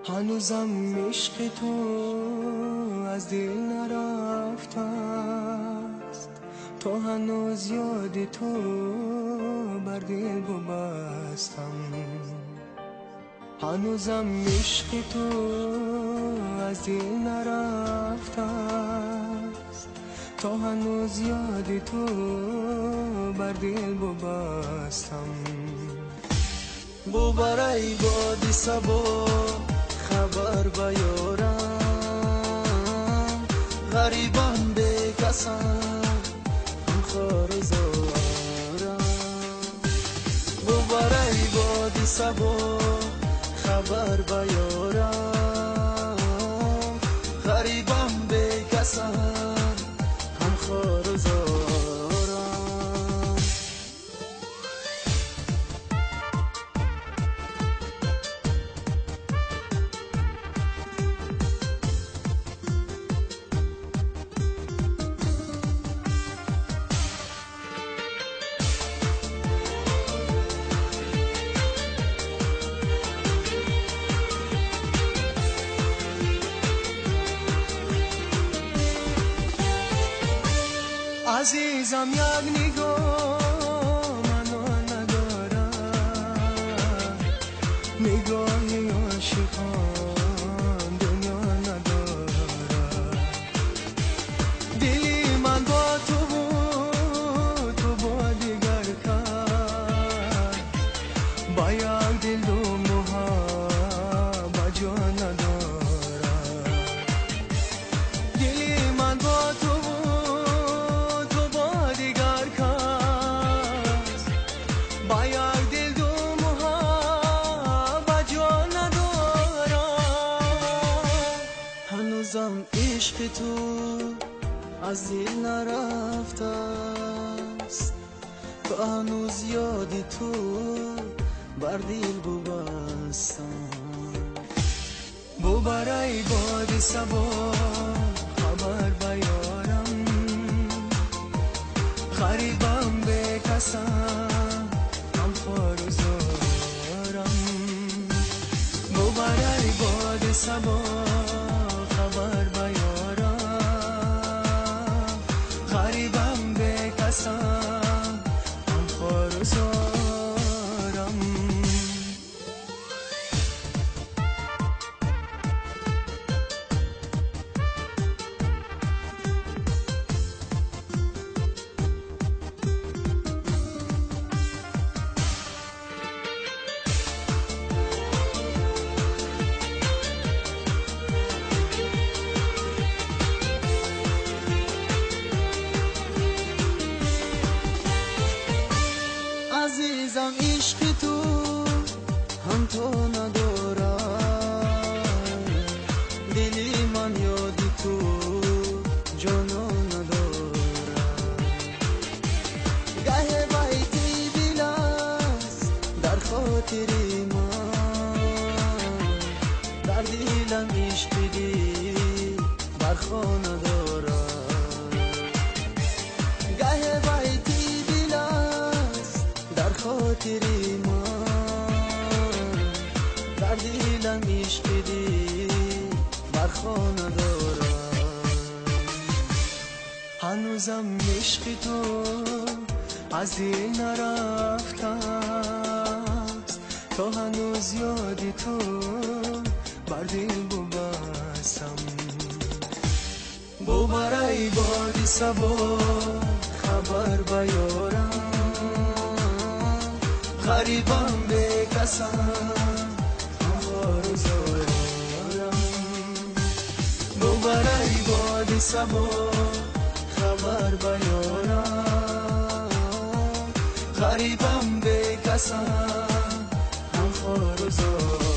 ҳанӯзам ишқи ту аз дил нарафтааст, то ҳанӯз ёди ту бар дил бубастам. Ҳанӯзам ишқи ту аз дил нарафтааст, то ҳанӯз ёди ту бар дил бубастам. Бубарай боди сабо хабар ба ёрам, ғарибам бекасам, ҳамхору зорам. Бубарай боди сабо хабар ба ёрам, ғарибам бекасам, ҳамхору зорам. Азизам, як нигоҳ маро надорад, нигоҳи ошиқон дунё надорад. Дили ман бо ту буд, ту бо дигар кас, ба як дил ду муҳаббат ҷо надорад. Дили ман бо ту буд, ба як дил ду муҳаббат ҷо надорад. Ҳанӯзам ишқи ту аз дил нарафтааст, то ҳанӯз ёди ту бар дил бубастам. Бубарай боди сабо хабар ба ёрам, ғарибам бекасам, ҳамхору зорам. Бубарай боди сабо хабар ба ёрам, ғарибам бекасам, ҳамхору зорам. Азизам, ишқи ту ҳамто надорад, дили ман ёди ту ҷоно надорад. Гаҳе байти дил аст дар хотири ман, дар дилам ишқи дил бар хона дорад. Гаҳе байти дил аст дар хотири ман, дар дилам ишқи дил бар хона дорад. Ҳанӯзам ишқи ту аз дил нарафтааст, то ҳанӯз ёди ту бар дил бубастам. Бубарай боди сабо хабар ба ёрам, ғарибам бекасам, ҳамхору зорам. Бубарай боди сабо хабар ба ёрам, ғарибам бекасам, ҳамхору зорам.